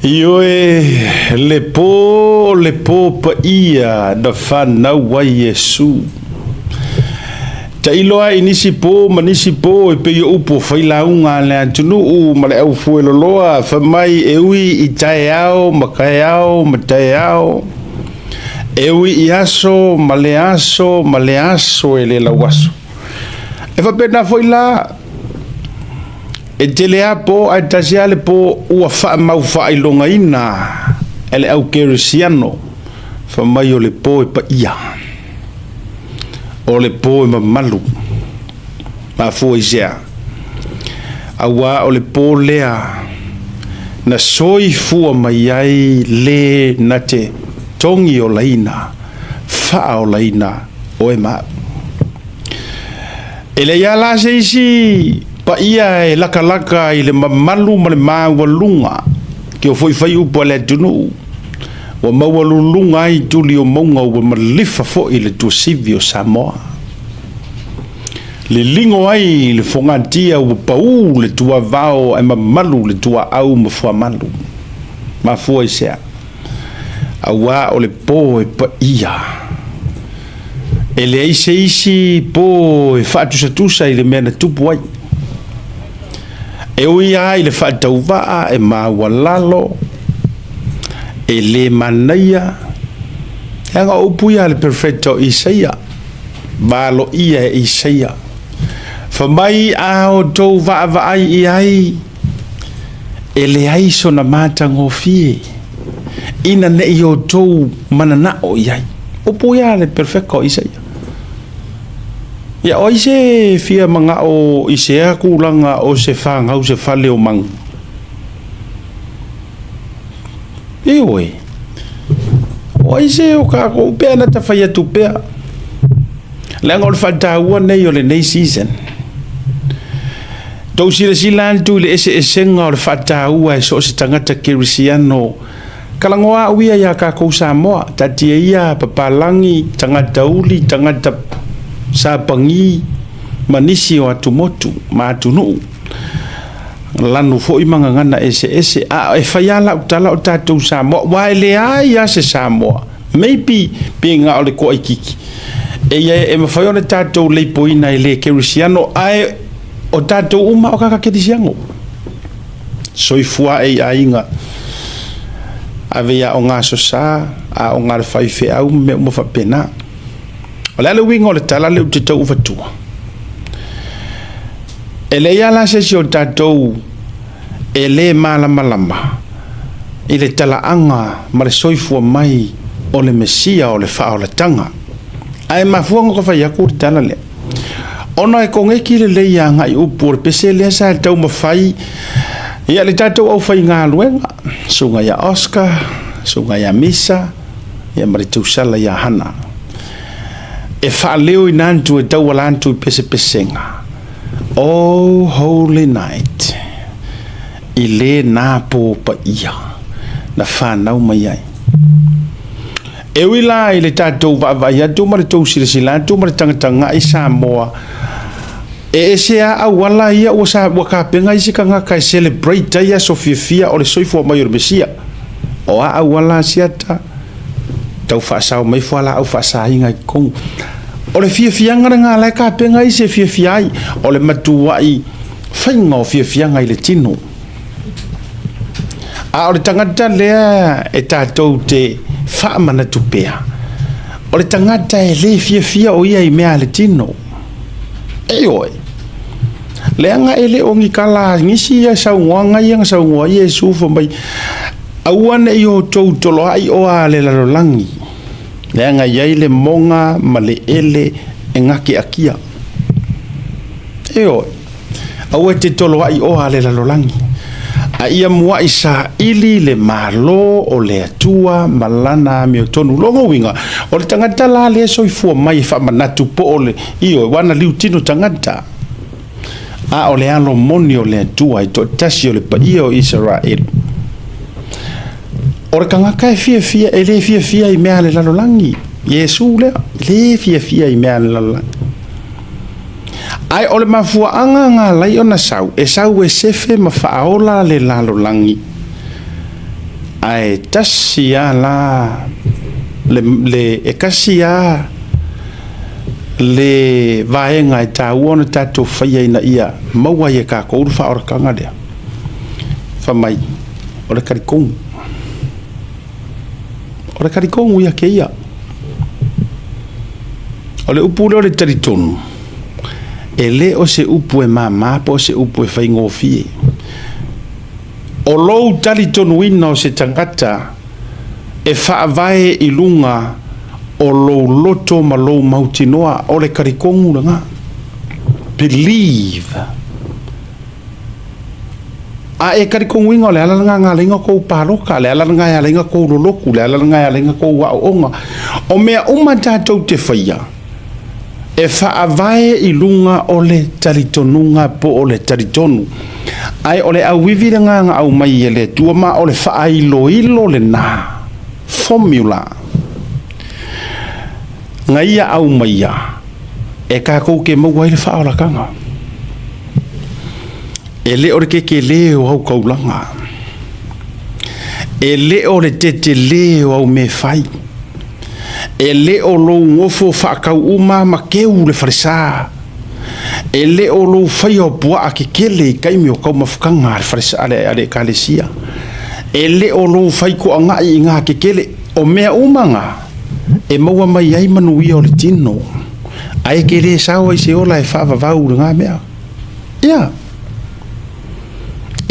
Ioe, le pō, le pō paia na fanau ai Iesu. Tailo ai i nisi pō ma nisi pō e pei o upu o failauga a le atunuu ma le aufueloloa fai mai e ui i taeao ma taeao ma taeao, e ui i aso ma le aso ma le aso e le lauaso. E faapena foi la, E tele a po ae tasi a le po ua faamau faailogaina e le au kerisiano fai mai o le po e paia, o le po e mamalu. Mafua i sea? Auā o le po lea na soifua mai ai le na te togi olaina, faaolaina oe ma au. E leai lava la se isi paia e lakalaka i le mamalu ma le maualuga, ke o foi fai upu a le atunuu, ua maualuluga ai tuli o mauga ua malifa foi le tuasivi o Samoa. Liligo ai le fogatia ua pau le tuavao ae mamalu le tuaau ma fuamalu. Mafua i sea? Auā o le po e paia. E leai se isi po e faatusatusa i le mea na tupu ai. E ui lava i le faatauvaa e maualalo, e le manaia, leaga o upu ia a le perofeta o Isaia, valoia e Isaia, fai mai a outou vaavaai i ai, e leai sona matagofie ina ne i outou mananao i ai. Upu ia a le perofeta o Isaia. Ia, o ai se fia manao i sea tulaga o se fanau se fale o manu? Ioe. O ai se o tatou pea na ta fai atu pea. Leaga o le faataua nei o lenei season. Tou silasila atu i le eseesega o le faataua e so o se tagata kerisiano. Talanoa au ia iā tatou Samoa, taatia ia papalagi, tagata uli, tagata sapagi ma nisi o atumotu ma atunuu, lanu foi ma gagana eseese. A e fai lava lau tala o tatou Samoa, aua e leai lava se Samoa, maybe pe na o le toaitiiti, eia e mafai ona tatou leipoina e le kerisiano, ae o tatou uma o tagata kerisiano. Soifua ae i aiga, ave i aoga aso sa, aoga a le faifeau ma mea uma faapena. O le a le uiga o le tala lea ou te tau avatua? E leai lava la se isi o tatou e le malamalama i le talaaga ma le soifua mai o le Mesia o le faaolataga. Ae mafua ona fai atu le tala lea, ona e koneti lelei agai upu o le pese lea sa taumafai ia le tatou aufaigaluega, susuga ia Oscar, susuga ia Misa, ia ma le tausala ia Hana, e faaleoina atu e tauala atu i pesepesega, Oh Holy Night, i lena pō paia na fanau mai ai. E ui la i le tatou vaavaai atu ma le tou silasila atu ma le tagatagai Samoa, e ese lava auala ia ua sa ua tapena isi tagata e celebrate ai aso fiafia o le soifua mai o le Mesia. O a auala siata tau faasao mai fualaau faasaina i totonu. O le fiafiaga lena la e tapena isi e fiafia ai, o le matuai faiga o fiafiaga i le tino. A o le tagata lea e tatou te faamanatu pea, o le tagata e le fiafia o ia i mea a le tino. Ioe, leaga e le o ni tala a nisi ia saunoaga ia na saunoa ai Iesu fai mai, aua ne i outou toloai oa a le lalolagi, leaga e i ai le moga ma le ele e gateatia. Ioe. Aua e te toloai oa a le lalolagi, a ia muaʻi saili le Malo o le Atua ma lana amiotonu. Lona uiga, o le tagata la lea e soifua mai e faamanatu po o le, ioe, ua na liutino tagata, a o le alo moni o le Atua e toatasi o le paia o Isaraelu. O le tagata e fiafia, e le fiafia i mea a le lalolagi, Iesu lea, e le fiafia i mea a le lalolagi. Ae o le mafuaaga na alai ona sau, e sau e sefe ma faaola le lalolagi. Ae tasi a la le, le e kasi a le vaega e taua ona tatou faia ina ia maua ai e kakou le faaolataga lea. Fai mai, o le talitonu. O le talitonu ia te ia. O le upu lea o le talitonu, e le o se upu e mama po o se upu e faigofie. O lou talitonuina o se tagata e faavae i luga o lou loto ma lou mautinoa, o le talitonu lena. Believe. A e talitonuina o le ala lena na ala ai ona tou palota, le ala lena e ala ai ona tou lolotu, le ala lena e ala ai ona tou aooga. O mea uma tatou te faia, e faavae i luga o le talitonuga po o le talitonu. Ae o le auivi lena na aumai e le Atua ma o le faailoilo lena, formula, na ia aumaia e tatou te maua ai le faaolataga. E le o le tetele o au taulaga, e le o le tetele o au mea fai, e le o lou nofo faatauuma ma teu le falesa, e le o lou faia o puaa kekele i taimi o taumafataga a le falesa a le, a le ekalesia, e le o lou fai toanai i ngā kekele. O mea uma ngā e maua mai ai manuia o le tino, ae ke le sao ai se ola e faavavau i lena mea. Ia.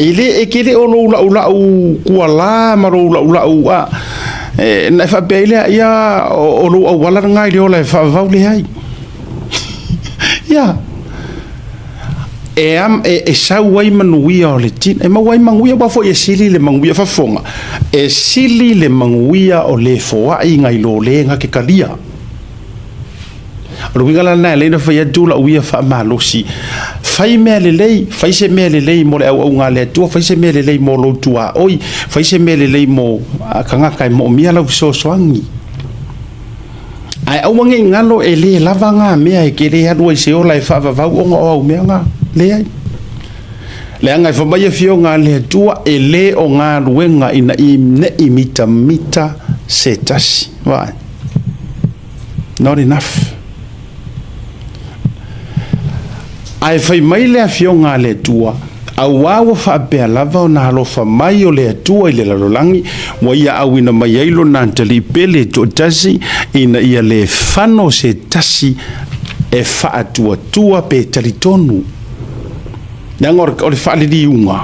E le, e te le o lou la'ula'u kualā ma lou la'ula'u a, e, na e faapea ai lea, ia, o, o lou auala lena i le ola e faavavau leai. Ia. E, am, e, e sau ai manuia o le tino, e maua ai manuia, aua foi e sili le manuia fafofoga, e sili le manuia o le foai nai lo le na te talia. O le uiga la lena e ala ai ona fai atu lau ia faamalosi, fai mea lelei, fai se mea lelei mo le auauga a le Atua, fai se mea lelei mo lou tuaoi, fai se mea lelei mo tagata e moomia lau fesoasoani. Ae aua ne i galo e le lava ngā mea e te le alu ai se ola e faavavau ona o au mea ngā. Leai. Leaga e fai mai afioga a le Atua e le o galuega ina i ne'i mitamita se tasi. Vaai. Not enough. Ae fai mai le Afioga a le Atua, Auā ua faapea lava ona alofa mai o le Atua i le lalolagi, ua ia auina mai ai lona atalii pele toatasi, ina ia le fano se tasi e faatuatua pe talitonu. Leaga o le faaliliuga,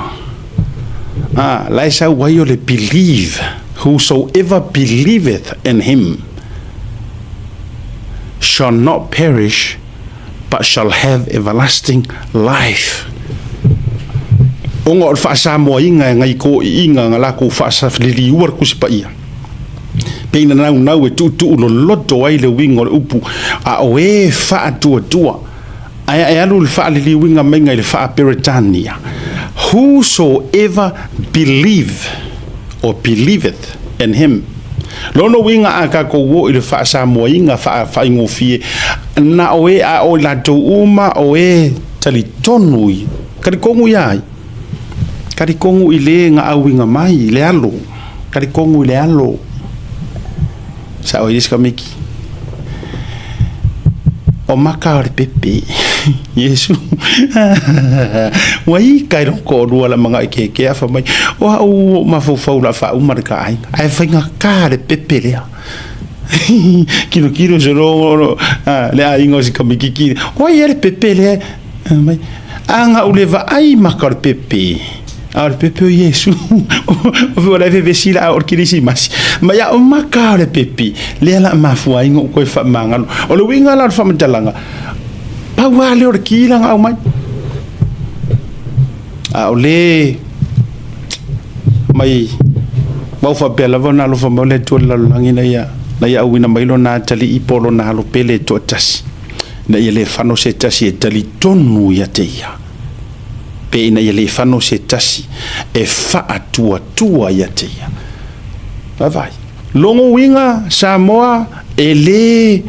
a, la e sau ai o le believe, whosoever believeth in him shall not perish but shall have everlasting life. Ona o le faasamoaina e nai toeaiina na latou faasaliliua le Tusi Paia, pei na naunau e tuutuu loloto ai le uiga o le upu, a o e faatuatua. Ae e alu le faaliliuina maiga i le faa-Peretania, Whosoever believe or believeth in him. Lona uiga a tatou o i le faa-Samoaina faa-faigofie, na o e a o i latou uma o e talitonu i, talitonu ia ai? Talitonu i le na auina mai, i le alo. Talitonu i le alo. Sao ai le isi tamaiti. O maka o le pepe. Iesu. Ua ika i loko o lua la manga i ke ke afa mai. O au o mafaufau la faauma le ka aiga. Ae faigata le pepe lea. Kilo kilo se lo le aiga o si kamikiki. O ai e le pepe lea. Mai. A ga u le vaai maka o le pepe. A o le pepe o Iesu. O fi o le vevesi la o le Kirisimasi. Ma ia o maka o le pepe. Lea la mafua ai ngo'u koe faamagalo. O le uiga la o le faamatalaga, pau lava lea o le ki la na aumai. A o le mai wau faapea lava ona alofa mai o le Atua i le lalolagi ina ia na ia auina mai lona atalii po o lona alo pele e toatasi, ina ia le fano se tasi e talitonu ia te ia, pe ina ia le fano se tasi e faatuatua ia te ia. Vaavaai. Logo uiga Samoa e le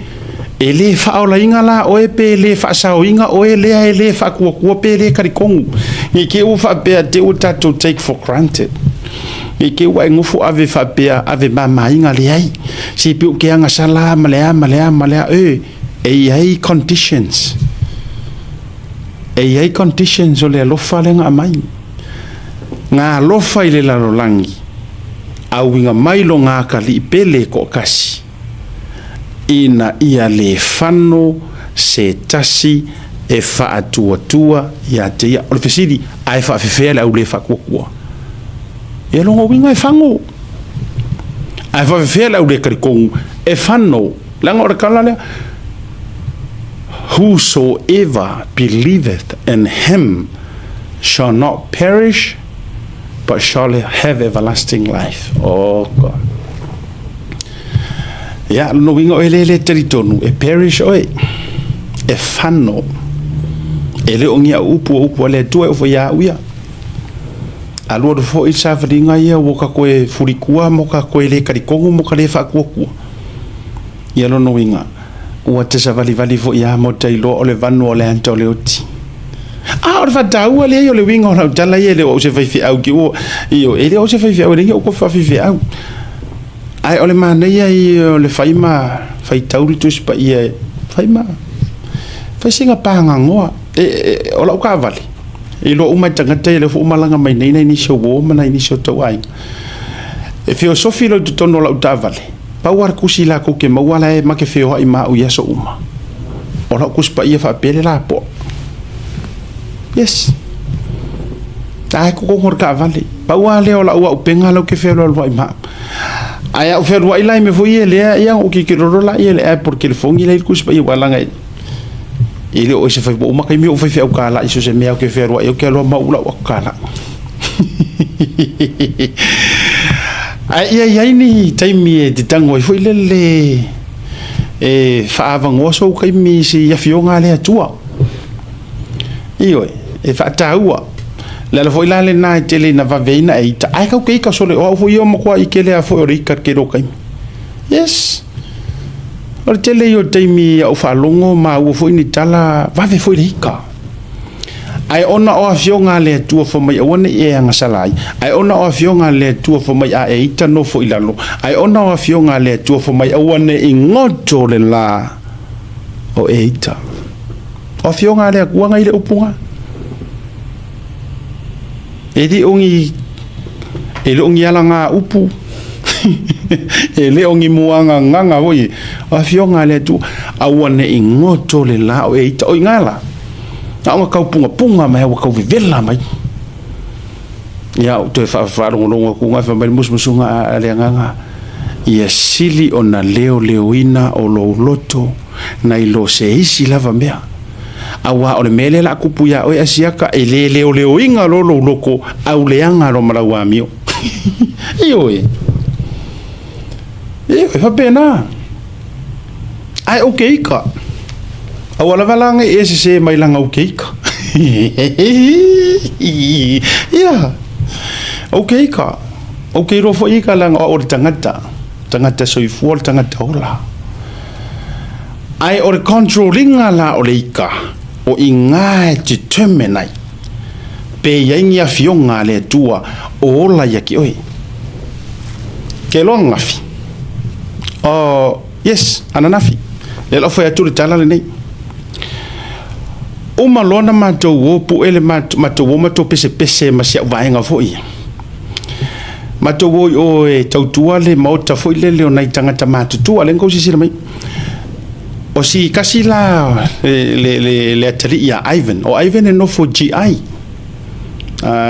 e le faaolaina la oe pe le faasaoina oe lea e le faatuatua pe le talitonu. Ne i te i ua faapea te i ua tatou take for granted. Ne i te i ua e nofo ave faapea ave mamaina, leai, se pei ou te agasala ma le a ma le a ma le a. E, e i ai conditions. E i ai conditions o le alofa lea na aumai. Na alofa i le lalolagi, auiga mai lona atalii pele e toatasi, ina ia le fano se tasi e faatuatua ia te ia. O le fesili, a e faafefea le au le faatuatua? Ia lona uiga e fano. A e faafefea le au le talitonu? E fano. Leaga o le tala lea, Whosoever believeth in him shall not perish, but shall have everlasting life. Oh God. Ia, lona uiga o e le le talitonu, e perish oe, e fano. E le o ni au upu o upu a le Atua e ofo ia au ia. Alualu foi le savaliga ia ua ka koe fulikua mo ka koe le talitonu mo ka le faatuatua. Ia lona uiga, ua te savalivali foi a mo te iloa o le vanu o le ata o le oti. A o le faataua lea o le uiga o lau tala ia, e le o au se faifeau ki ua, io, e le o au se faifeau, e leai ni ou kofi faafaifeau. Ae o le manaia ia o le fai ma faitau le Tusi Paia e fai ma fai sina pagagoa. E, e, o lau taavale, e iloa uma e tagata ia lea foi ua malaga mai nei nai nisi o uo ma nai nisi o tou aiga. E feosofi loa i totonu o lau taavale, pau lava le tusi latou te maua la e ma te feoai ma au i aso uma. O lau Tusi Paia faapea le lapoa. Yes. A e totonu o le taavale. Pau lava lea o lau auupega la ou te fealualuai ma au. Ae a ou fealuai la i mea foi ia lea, ia ona ou tilotilo loa lea i le app o le telefoni la e i ai le Tusi Paia aua leaga e le o ese fai ua uma taimi ou faifeau kālā i so o se mea ou te fealuai ai ou te alu lava ma ou lau atu kālā. Ae ia i ai ni taimi e te tago ai foi lele e faaavanoa sou taimi i se afioga a le Atua. Ioe, e faataua. O le ala foi la lena e tele ina vave ai ona e ita. Ae kau te ita sole, o au foi ia ua matua ike lea foi o le ita i le tele o taimi. Yes. O le tele ia o taimi a ou faalogo maua foi ni tala, vave foi le ita. Ae ona o afioga a le Atua fai mai aua ne i e agasala ai, ae ona o afioga a le Atua fai mai a e ita nofo i lalo, ae ona o afioga a le Atua fai mai aua ne i goto le la o e ita. O afioga a le Atua na i le upu na. E le o ni, e le o ni alaga upu, e le o ni muagagaga foi. O afioga a le Atua, aua ne i goto le la o e ita. O i ina la, na ona tau pungapunga mai, ua tau vevela mai. Ia, ou toe faalogologo atu fai mai le musumusuga a le agaga, ia sili ona leoleoina o lou loto nai lo se isi lava mea. Auā o le mea lea o le a tupu iā oe Asiata, e le leoleoina loa lou loto, au leaga loa ma lau amio. Ioe. Ioe, e faapena. Ae ou te ika. Aua lava la ne i e sesē mai leaga ou te ika. Ia, ou te ika. Ou te iloa foi ika leaga o au o le tagata. Tagata soifua, o le tagata ola. Ae o le control ina la o le ika, o i ina e determine ai pe i ai ni afioga a le Atua o ola ia ki oe. Ke loa ananafi. Oh, yes, ananafi. Lea la ou fai atu le tala lenei. Uma loa na matou o pue le matou o matou pesepese ma si au vaega foi ia. Matou o i o e tautua le maota foi lele o nai tagata matutua, lea na tou silasila mai. O si kasi la le, le, le atalii ia Ivan, o Ivan e nofo GI.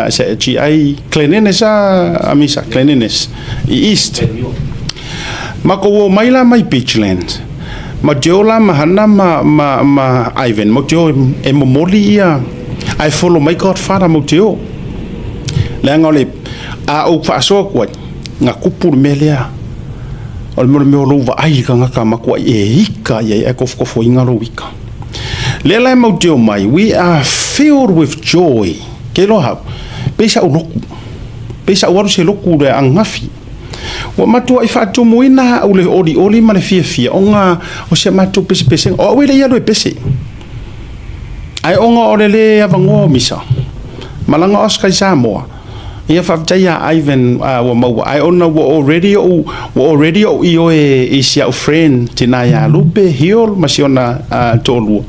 Se GI Glen Innes a Amisa, Glen Innes, i East. Matou o mai la mai Beachland. Ma te o la ma Hana ma, ma, ma Ivan, ma te o e momoli ia, ae follow mai Godfather ma te o. Leaga o le, a ou faasoa atu ai, na tupu le mea lea, o le mea o lou vaai i le tagata matuai e ika i ai ae tofotofoina lou ika. Lea la e mau te o mai, we are filled with joy. Ke iloa hau, pei sa ou loku, pei sa ou alu se loku le ananafi. Ua matuai faatumuina au le olioli ma le fiafia ona o si a matou pesepesega. O au e le i alu e pese. Ae ona o le lē avanoa o misa, malaga Oscar i Samoa, Ia faafetai ia Ivan ua maua ae ona ua already ou ua already ou ioe i si au friend tina ia Lupe Hill ma si ona toalua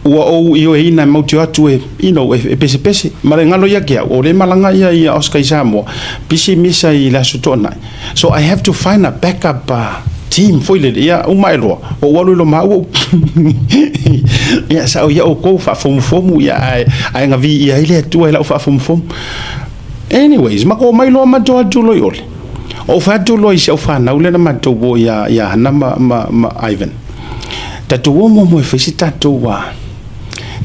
ua ou ioeina e matou te o atu e you know e pesepese ma le galo ia te au o lea e malaga ia ia Oscar i Samoa pisi misa i le Aso Toonai. So I have to find a back up team foi lele ia uma ae loa ua ou alu i loma ua ou ia sao ia outou faafomufomu ia ae ae na viia ai le Atua i lau faafomufomu. Anyways, matou omai loa matou atu loa i ole. Ou fai atu loa i si au fanau lea na matou o ia ia Hana ma ma ma Ivan. Tatou o muamua e fai se tatou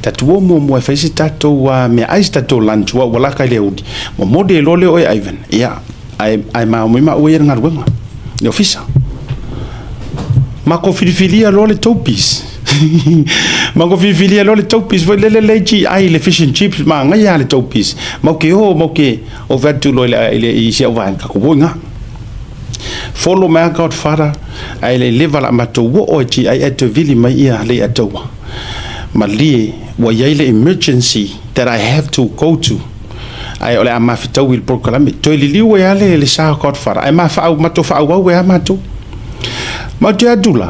tatou o muamua e fai se tatou meaai se tatou lunch ua ua laka i le aoauli. Momoli ai loa lea oe Ivan. Ia Ae, ae maomai maua ia le galuega, le ofisa. Matou filifilia loa le Toby's. Matou filifilia loa le Toby's foi lele le GI le fish and chips, manaia lava le Toby's. Matou te o, matou te o fai atu loa i le, i le, i si au vaega, tatou o i ina. Follow mai lava Godfather, ae le leva la matou oo e GI ae toe vili mai ia Leiataua. Malie, ua i ai le emergency that I have to go to. Ae o le a mafetau i le polokalame. Toe liliu ai lava le sa o Godfather, ae ma faau, matou faaauau ai lava matou. Matou te atu la,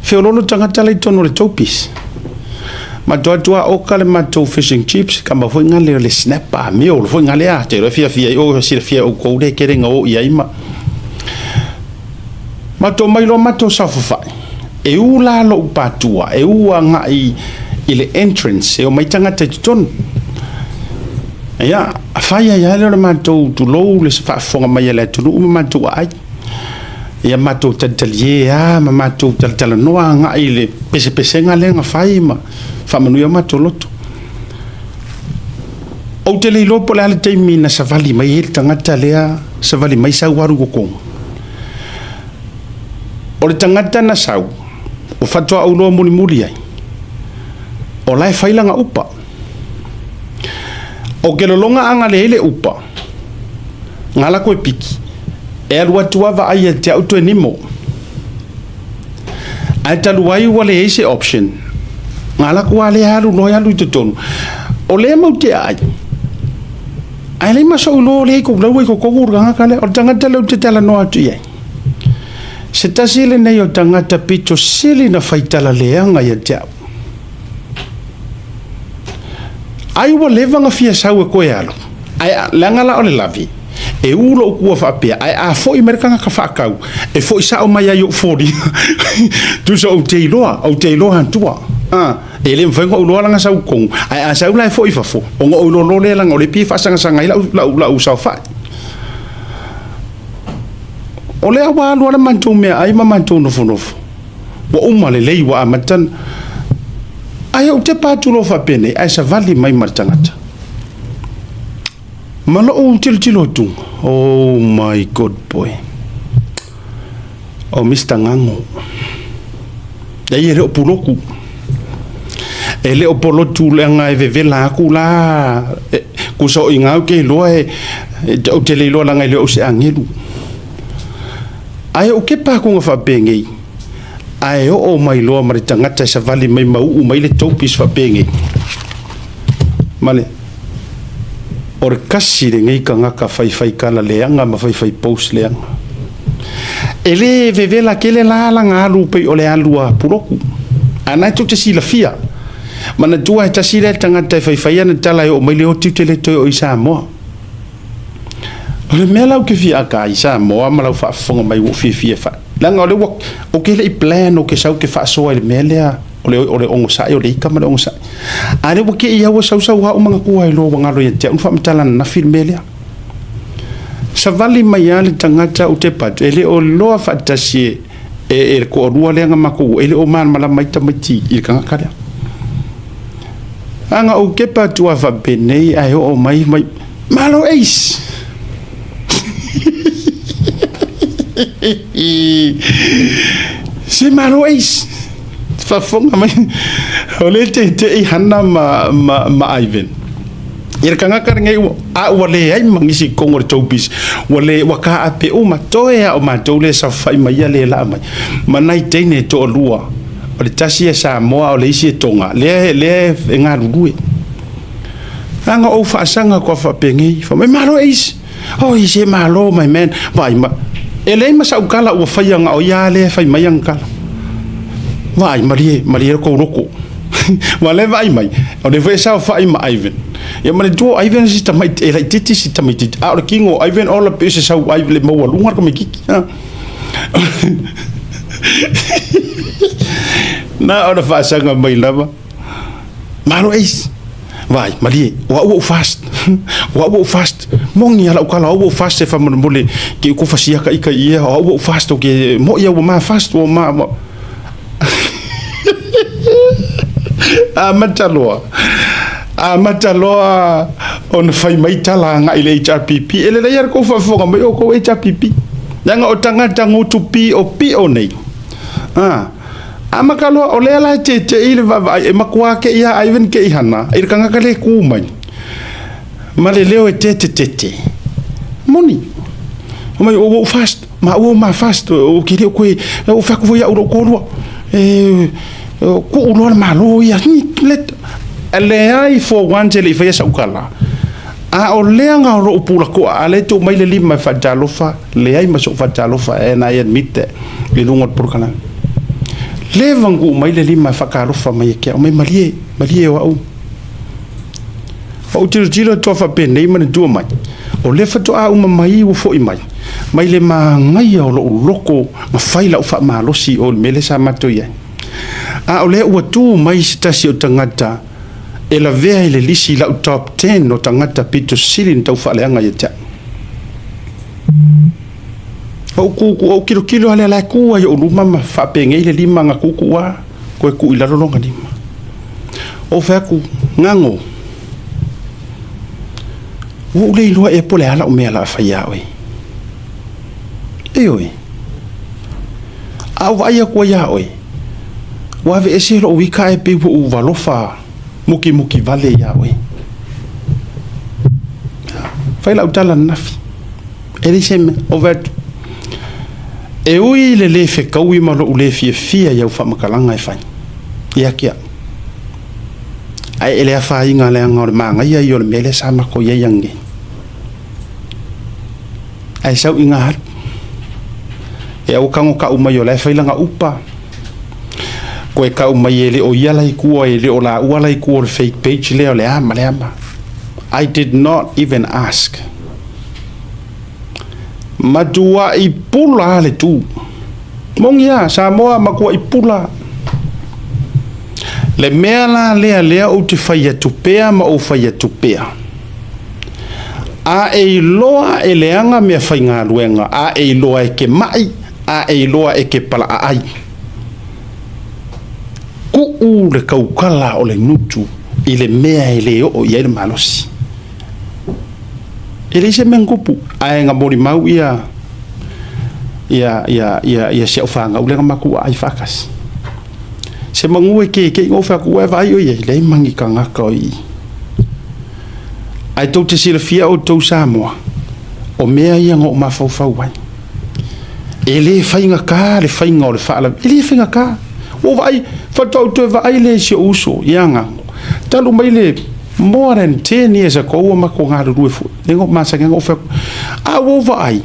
feoloolo tagata la i totonu o le Toby's. Matou atu lava oka le matou fish and chips, kama foi ngale o le snapper meal foi ngale a, te iloa e fiafia ai o silafia e outou le tele na o i ai ma. Matou omai loa matou saofafai. E u la lou patua, e u agai i le entrance e omai tagata i totonu. Ia, fai ai lava lea o le matou tulou le faafofoga mai a le atunuu ma matou aai. Ia matou talitalie lava ma matou talatalanoa agai i le pesepesega lea na fai ma faamanuia o matou loto. Ou te le iloa po o le a le taimi na savali mai ai le tagata lea, savali mai sau alu i totonu. O le tagata na sau, ua faatoa ou iloa mulimuli ai, o la e fai lana upa. O ke lologa a gale ai le upa, gala koe piki, e alu atu a vaai ia te au toe nimo. Ae talu ai ua leai se option, gala ku a lea alu loa e alu i totonu. O lea mau te aai, ae leai ma sou iloa o lea i kou laua i totonu o le tagata lea. O le tagata lea ou te talanoa atu i ai, se tasi lenei o tagata pito sili na faitala leaga ia te au. Ai ua leva na fia sau e koe alu, ae leaga la o le lave, e u lou kua faapea, ae a foi mai le tagata faatau, e foi sao mai ai i ou foliga. Tusa ou te iloa, ou te iloa atua. A, e le mafai ona ou iloa lana sau i totonu, ae a sau la e foi i fafo, ona ou iloa loa lea leaga o lea e pei e faasagasagaina ai lau, lau, lau saofai. O lea ua alu lava le matou meaai ma matou nofonofo. Ua uma lelei ua amata ona. Ae ou tepa atu loa faapenei, ae savali mai ma le tagata. Ma lou tilotilo atu, oh my god boy. O Mister Gago. Leai e le o pulotu. E le o polotu leaga e vevela atu la, tusa o i ina ou te iloa e, ou te le iloa leaga e le o se agelu. Ae ou kepa atu na faapenei, ae oo mai loa ma le tagata e savali mai ma uu mai le topis faapenei. Ma le, o le kasi lenei tagata faifai tala leaga ma faifai post leaga. E le vevela tele la lana alu pei o le alu a Puloku. A na e tou te silafia, manatua e tasi lea tagata e faifai ana tala e oo mai le oti ou te le toe oo i Samoa. O le mea la ou te fia aka ai Samoa ma lau faafofoga mai ua ou fiafia e faa, leaga o lea ua, ou te le i plan ou te sau ou te faasoa i le mea lea o le, o le onosai, o le ika ma le onosai. A lea ua te i au ua sausau lava ou manatua ai loa ua galo ia te au ona faamatala ananafi le mea lea. Savali mai lava le tagata ou te patu, e le o iloa faatasi e, e, e le toalua lea na matou, e le o malamalama ai tamaiti i le tagata lea. A na ou kepa atu lava faapenei ae oo mai, mai, Malo Ace! Se malo Ace! Faafofoga mai, o lea e teitei Hana ma, ma, ma Ivan. I le tagata lenei ua, a ua leai ma nisi i totonu o le showbiz, ua le, ua taape uma, toe lava o matou lea e saofafai mai ia le laa mai, ma nai teine e toalua, o le tasi e Samoa, o le isi e Toga, lea, lea e galulue. Leaga ou faasaga koa faapenei, fai mai, Malo Ace! Oi se malo my man! Vaai ma, e leai ma sau tala ua faia na o ia lava lea e fai mai ana tala. Vaai, malie, malie lo tou loto. Aua o lea e vaai mai, o lea foi e saofai ma Ivan. Ia manatua o Ivan si tamaiti, e laitiiti si tamaitiiti, a o le tino o Ivan ola pei o se sauai le maualuga le tamaitiiti. Na ona faasaga mai lava. Malo Ace. Vaai, malie, o au ua ou fast. O au ua ou fast. Moni a lau tala, o au ua ou fast e faamolemole ke uku fasiaka ika i ia, o au ua ou fast, o ke moi au ua ma fast, ua ma, ma. Amata loa, amata loa ona fai mai tala agai i le HRPP. E lelei lava le tou faafofoga mai o outou HRPP. Leaga o tagata gutu piopio nei. A, amata loa, o lea la e tete'i le vaavaai, e matua te i a Ivan ke i hana, i le tagata lea e tu mai, ma le leo e tetetete. Moni. Fai mai, ua ou fast, maua ua ma fast, ou te le o toe, ou fai atu foi au i lou toalua, e, tuu loa le Malo ia, e leai for once e le i faia sau tala. A o lea na o lou pulatoa, a lea e tuu mai le lima e faatalofa, leai ma sou faatalofa, and I admit that, i luga o le polokalame. Leva na tuu mai le lima e faatalofa mai ia te au, mai malie, malie o au. Ou tilotilo atu faapenei manatua mai, o lea faatoa uma mai ua foi mai, mai le manaia o lou loto na fai lau faamalosi i o i le mea lea sa matou i ai. A o lea ua tu mai se tasi o tagata e lavea i le lisi lau top ten o tagata pito sili ona taufaaleaga ia te au. Ou ku, ou tilotilo lava lea la e tu ai i ou luma ma faapenei le lima na tuutuu lava, toe tuu i lalo lona lima. Ou fai atu, Gago, ua ou le iloa ea po o le a lau mea o le a fai ia oe. Ioe, a ou vaai atu ai ia oe, ua aveese lou ika ae pei ua ou alofa mukimuki vale ia oe. Fai lau tala ananafi. E leai se mea, ou vaai atu, e ui i le le fetaui ma lou le fiafia i au faamatalaga e fai ia te au, ae e le afaina leaga o le manaia ia o le mea lea sa matou i ai ananei. Ae sau i ina alu. E aua tago tau mai o la e fai lana upa, koe tau mai e le o ia la i tua, e le o laua la i tua o le fake page lea o le a ma le a ma. I did not even ask. Matuai pula le tu. Moni a, Samoa matuai pula. Le mea la lea lea ou te fai atu pea ma ou fai atu pea. A e iloa e leaga mea faigaluega, a e iloa e ke maʻi, a e iloa e ke palaʻaʻai. Kuu le taukala o le gutu i le mea e le oo i ai le malosi. E leai se mea na tupu, ae na molimau ia ia ia ia ia si au fanau lea na matou aai faatasi. Se manu e kēkē ina ou fai atu, ua e vaai ʻoe i ai, leai ma ni tagata o i i. Ae tou te silafia outou Samoa, o mea ia na ou mafaufau ai. E le faigata le faiga o le faalavelave, e le faigata. Ua ou vaai, faatoa ou toe vaai lea i si ou uso ia Gago, talu mai le more than 10 years ago ua matou galulue foi, lea na ou masani ai na ou fai atu, a ua ou vaai,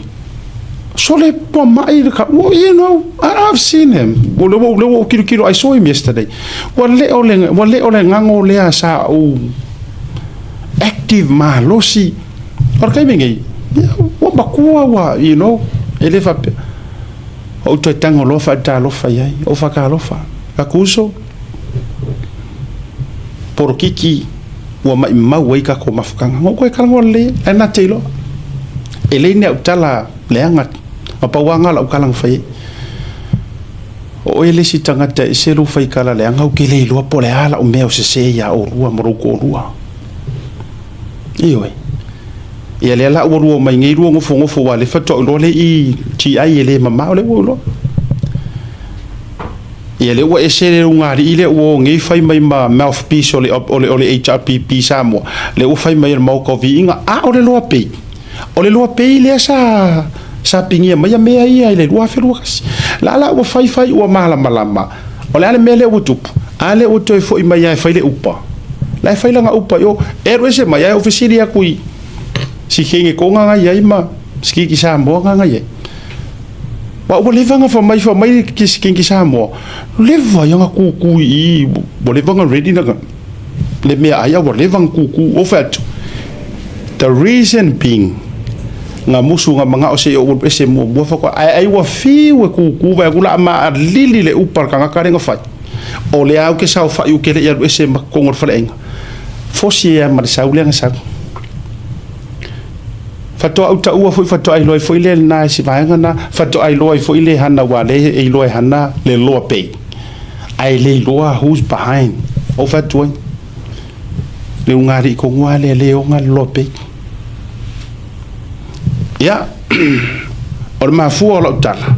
sole ua mai le ka, you know, I've seen him, o lea ua, lea ua ou tilotilo, I saw him yesterday, ua le o le, ua le o le Gago lea sa ou active malosi. O le taimi nei, ua matua ua, you know, e le faapea. Ou toe tago loa faatalofa i ai, ou faatalofa, ka uso, polokiki ua maimau ai tatou mafutaga. Na ou toe talanoa lelei ai, ae na te iloa. E leai ni au tala leaga, na pau lava lena o lau tala na fai ai. O oe le isi tagata e ese lou faitala leaga ou te le iloa po o le a lau mea o sese ia oulua ma lou toalua. Ioe. Ia lea la ua lua mai nei lua nofonofo aua o lea faatoa ou iloa le ETI e le mamao lea ua ou iloa. Ia lea ua ese le ulugalii lea ua o nei fai mai ma mouthpiece o le, o le, o le HRPP Samoa, lea ua fai mai e le Maota o Viiga, a o le Loa Pei. O le Loa Pei lea sa sa pigia mai mea ia i le 2021. La la ua fai fai ua malamalama. O le a le mea lea ua tupu? A lea ua toe foi mai lava e fai le upa. La e fai lana upa i o. E alu ese mai, ae ou fesili atu i si King Konga nga i ai ma si Kiki Samoa nga nga i ai. Ua ua leva na fai mai fai mai le si King Samoa, leva ia na kūkū i i, ua leva na ready na le meaai a ua leva na kūkū. Ou fai atu, the reason being, na musu na manao se i ou alu ese muamua faatoa, ae ai ua fiu e kūkū vae atu la a maʻalili le upa a le tagata lea na fai. O lea ou te saofai ou te le i alu ese ma totonu o le faleaiga. Fosi ai lava ma le sau lea na sau. Faatoa ou taua foi, faatoa iloa ai foi le lena e si vaega lena, faatoa iloa ai foi le hana aua o lea e iloa e hana le loa pay, ae le iloa who's behind. Ou fai atu ai, le ulugalii tonu lava lea lea e ona le loa pay. Ia, o le mafua o lau tala,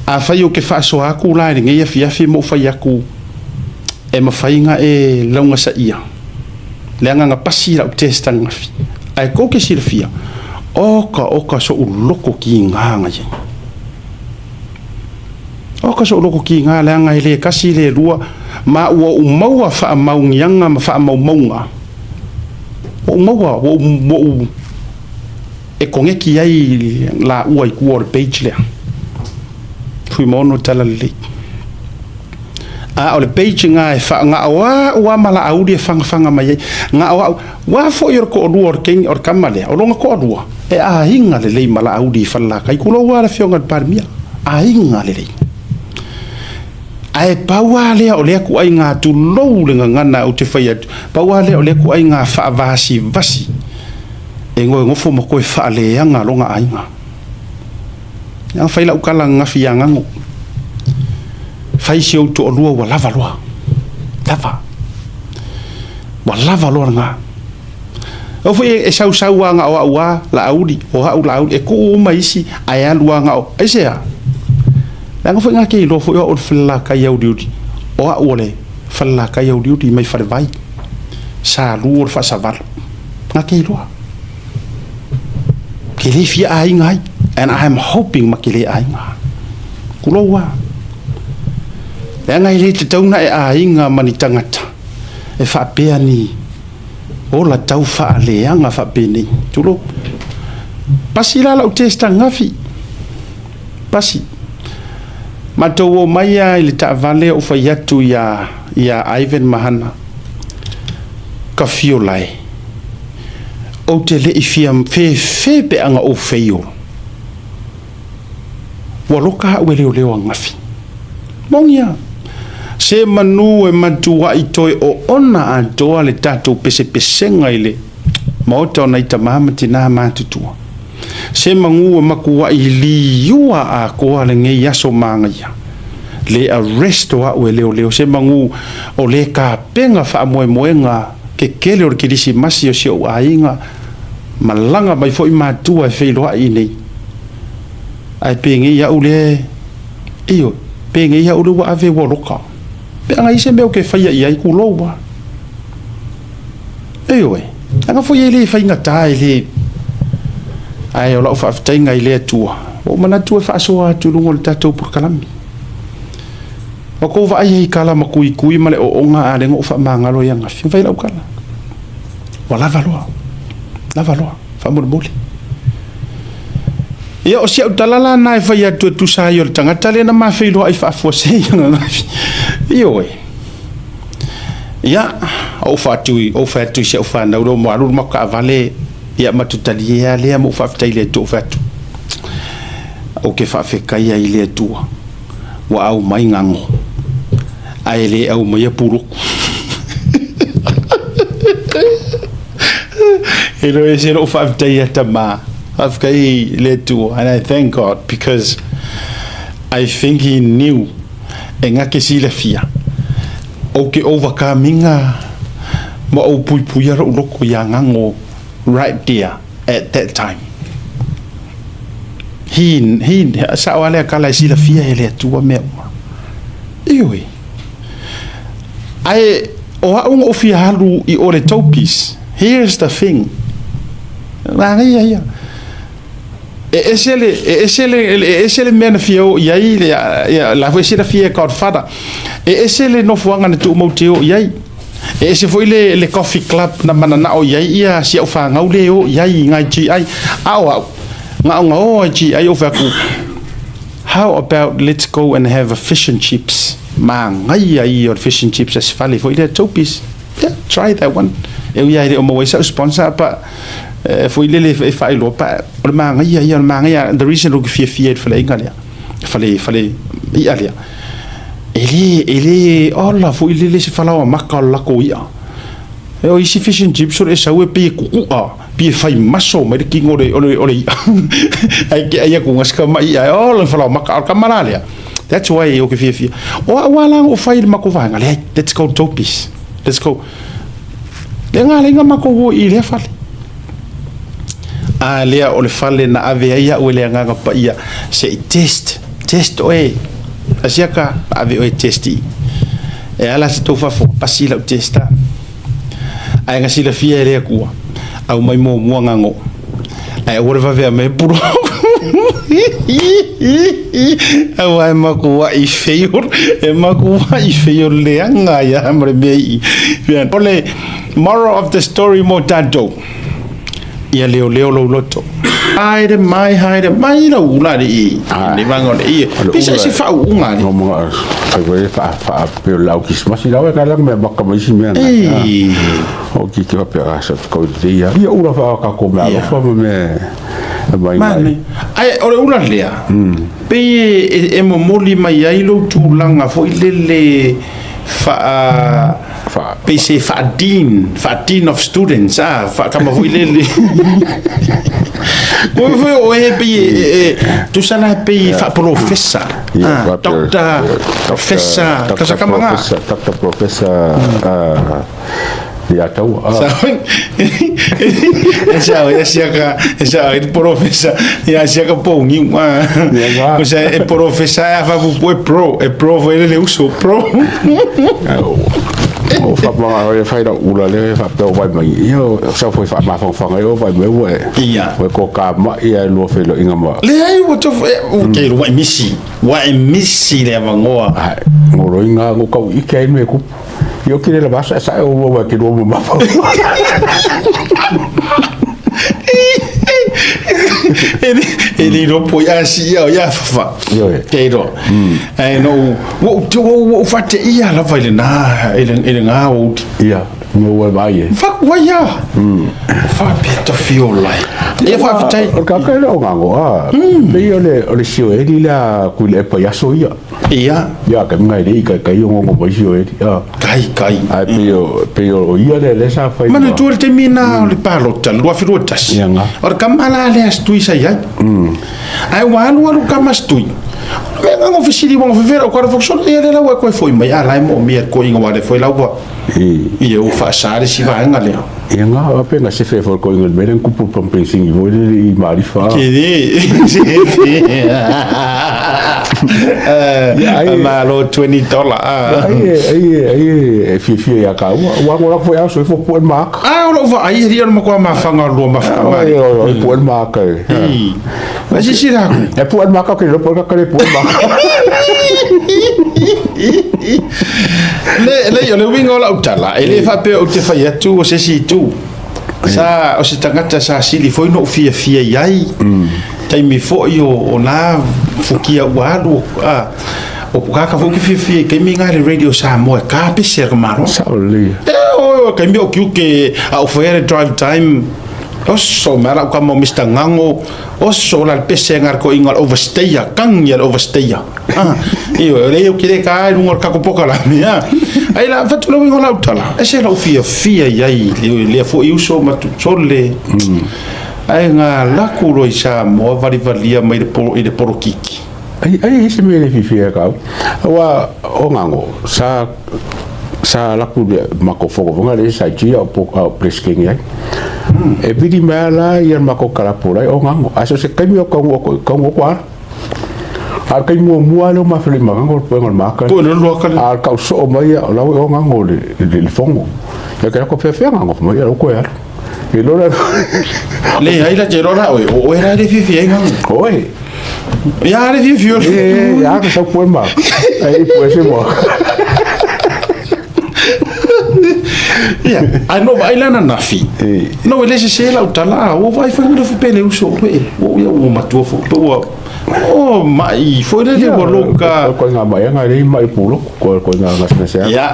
afai ou te faasoa atu la i lenei afiafi ma ou fai atu e mafai ona e laugasaia, leaga na pasi lau test ananafi, ae tou te silafia, oka oka soʻu loto kiga na iai. Oka soʻu loto kiga leaga e le tasi le lua, ma ua ou maua faamaoniaga ma faamaumauga, ua ou maua, ua ou e koneki ai laua i tua o le page lea. Fuimaono Talalelei. A o le page lena e faa, na o au lava ma Laauli e fagafaga mai ai. Na o au, aua foi o le toalua o le teine, o le tama lea, o lona toalua, e aiga lelei ma Laauli i Falelatai. Tulou lava le Afioga i le Palemia, aiga lelei. Ae pau lava lea o lea ituaiga, tulou le gagana ou te fai atu, pau lava lea o lea ituaiga faavasivasi e nofo ma toe faaleaga lona aiga. Leaga fai lau tala ananafi ia Gano, fai si ou toalua ua lava loa, lava, ua lava loa lena. Au foi e sausau lava na o au lava Laauli, o au Laauli, e tuu uma isi ae alu lava na o, aisea? Leaga foi na te iloa foi o au o le Falelatai auliuli, o au o le Falelatai auliuli mai Falevai, Salu o le Faasavalu, na te iloa. Ke le fia aiga ai, and I am hoping ma ke le aiga. Kulou a. Leaga e le tatau ona e aiga ma ni tagata e faapea ni ola tau faaleaga faapenei. Tulou. Pasi la lau test angafi. Pasi. Matou omai lava i le taavale ou fai atu ia ia Ivan ma Hana, Ka fiola e. Ou te le i fia fefe pe a na ou fail. Ua loka au e leoleo angafi. Moni a. Se manu e matuai toe oona atoa le tatou pesepesega i le maota o nai tama ma tina matutua. Se manu e matuai liua atoa lenei aso manaia. Le arrest o au e leoleo. Se manu o le tapena faamoemoega kekele o le Kerisimasi o si ou aiga, malaga mai foi matua e feiloai i nei. Ae penei au lea e, ioe, penei au lea ua ave ua loka. Pe ana i ai se mea ou te faia i ai, tulou lava. Ioe, leaga foi e le faigata e le, ae o lau faafetaiga i le Atua, ua ou manatu e faasoa atu i luga o le tatou polokalame. Ua tou vaai ai i kala ma tuitui ma le ooga a lea na ou faamagalo ai ananafi, na fai lau tala, ua lava loa, lava loa, faamolemole. Ia, o si au tala la na e fai atu e tusa ai o le tagata lea na ma feiloai faafuasei ananafi. Ioe. Ia, ou faatu, ou fai atu i si au fanau lea ua alu le matou taavale, ia matou talie lava lea ma ou faafetai i le Atua, ou fai atu, ou te faafetai ai i le Atua ua aumai gago, ae le aumaia puluku. E le o ese lou faafetai ia tama. Faafetai i le Atua. And I thank God because I think he knew e gake silafia ou te overcome ina ma ou puipuia lou loto ia gago right there at that time. He, he, sao lava lea tala e silafia e le Atua mea uma. Ioe. Ae o au na ou fia alu i o le Topis. Here's the thing. Manaia ia. E ese le, e ese le, e ese le mea na fia o i ai, le, ia, la foi e silafia e Godfather. E ese le nofoaga na tuumau te o i ai. E ese foi le, le coffee club na mananao i ai ia si au fanau le o i ai i ngai GI. A o au, na o ngao ai GI o fai atu, how about let's go and have a fish and chips. Manaia ia o le fish and chips a se fale foi lea Toby's. Yeah, try that one. E ui lava e le o maua ai sau sponsor pa foi lele e faailoa pa o le manaia ia o le manaia. The reason ou te fiafia i le faleaiga lea, fale fale i'a lea, e le e le ola foi lele se falaoa maka o le latou i'a. E o isi fish and chips o le e sau e pei e kuku'a, pei e fai maso mai le kino o le o le o le i'a. Ae te ai atu ga si tama i'a e ola le falaoa maka. A o le tama la lea, That's why ou te fiafia. O au lava la na ou fai i le matou vaega, leai, let's go Toby's. Let's go. Lea na ala ai ona matou o i lea fale. A lea o le fale na ave ai au e le Agaga Paia se i test, test oe. Asiaka, na ave oe test i. E ala se tou faafofoga, pasi lau test a. Ae na silafia e le Atua, aumai muamua gago, ae aua le vave aumai pulu. Aua e makuai feio, e makuai feio leaga ai lava ma le mea ii. O le moral of the story mo tatou, ia leoleo lou loto. Haere mai, haere mai lau ula alii, i le vaega o le ie. Pei se faauuga alii. Fai foi faapea o le lau kisimasi lau e kai mea maka ma isi mea na. O ki te faapea a sa kau te ia. Ia ula wha ka ko mea alofa ma me mai mai. Ai o le ula lea. Pei e momoli mai ai lou tulaga foi lele faa pei se faa-dean, faa-dean of students, a, faakama foi lele. Koe foi o e pei e, tusa la pei faapolofesa, a, doctor, professor, tasa kama ngā. Doctor, professor, ia taua. E sa e siaka, e sa e porofesa, ia siaka poungi, a. O sea, e porofesa e afapupu e pro, e pro foi le uso, pro. O whapanga o e whai rau ula le whapea o vai mai. Ia o sa foi whaamafangafangai o vai mai ua e. Ia. Ua ko ka ma ia e lua whelo inga ma. Leai ua tofu e, okay, ua e misi, ua e misi le avanoa. Ai, ngoro inga ngo kau ike ai me kupu. Ia o kile la vasa sa e o ua ke lua mamafa. E le iloa po i a siia o ia fafa. Ioe. Ke iloa. Ae no ua ou ua ou faateia lava i lena i le i lena aoauli. Ia, no ua vaai e. Faku ai a. Faapea tofi ola e. Ia faafetai. O le kaka le o ngango a. Pei o le o le sioeli lea kui le epa i aso ia. Ia. Ia ka mga le i kai o ngongo mai sioeli. A. Kai kai. Ai pei o pei o ia le le sa fai. Manatua le taimi na o le palota le 2021. Ia nga. O le tama la lea a Setui sa i ai. Ae ua alualu kama Setui. O le mea nga fesili ua fefera o kara foksola ia le lau e koe foi mai a la e moomia e koe inga wale foi lau ua. Ia ua faasa le si vaega lea. Ia nga a pe nga sefe foi ko inga mele kupu pumping singi foi le i marifa. Ke le sefe. Malo $20. Ai ai ai e fiafia ia ka ua ua ngola foi aso e fo pu maka. A o lou vaai e lia o le matua mafaga o le lua mafaga mali. Ai pu maka. Ai sisila aku. E pu maka ke lopo ka kare pu maka. Le le o le uiga o lau tala e le faapea ou te fai atu o se isi itu. Sa o se tagata sa sili foi ona ou fiafia i ai. Taimi foi o na fukia ua alu a o kaka foi ou te fiafia i taimi na i le Radio Samoa e kapese a le Malo. Sao lelei. E o taimi o tiute a ou faia le drive time. Oso mai lau kama o Mister Ngango, oso la le pese nga le koiga o le overstayer, kagi a le overstayer. Ah, ioe, o lea ou te le ka ai luga o le kako pokalame, ah. Ai la, fatu lau ingoa lau tala, ese lou fiafia i ai, lea foi uso ma sole. Ae nga laku loa i Samoa valivalia mai le polokiki. Ai, ai ese mea le fiafia ia kau. Aua o Ngango, sa sa laku le mako fogofoga le sa tia o po o preskeng ai. E vili mai la ia mako kalapo lai o Ngango. A so se kaimi o kaungo ko kaungo ko ara. A kai mua mua le o mafele ma Ngango po ngol maka. Po le lua kale. A kau so mai o lau o Ngango le le fongo. Ia ka ko fiafia Ngango mai ia ko ara. E lola. Le ai la te lola oe, o oe la le fiafia ai Ngango. Oe. Ia le fiafia. E ia ka sau poe ma. Ai poe se mo. Ia, ae na ou vaai la ananafi, no e le sese lau tala, ua vaai foi ua pe le uso e, ua ia ua matua foi, pe ua o mai foi lele ua loka. Ko ngā mai anga rei mai pulo, ko ko ngā ngasnase. Ia.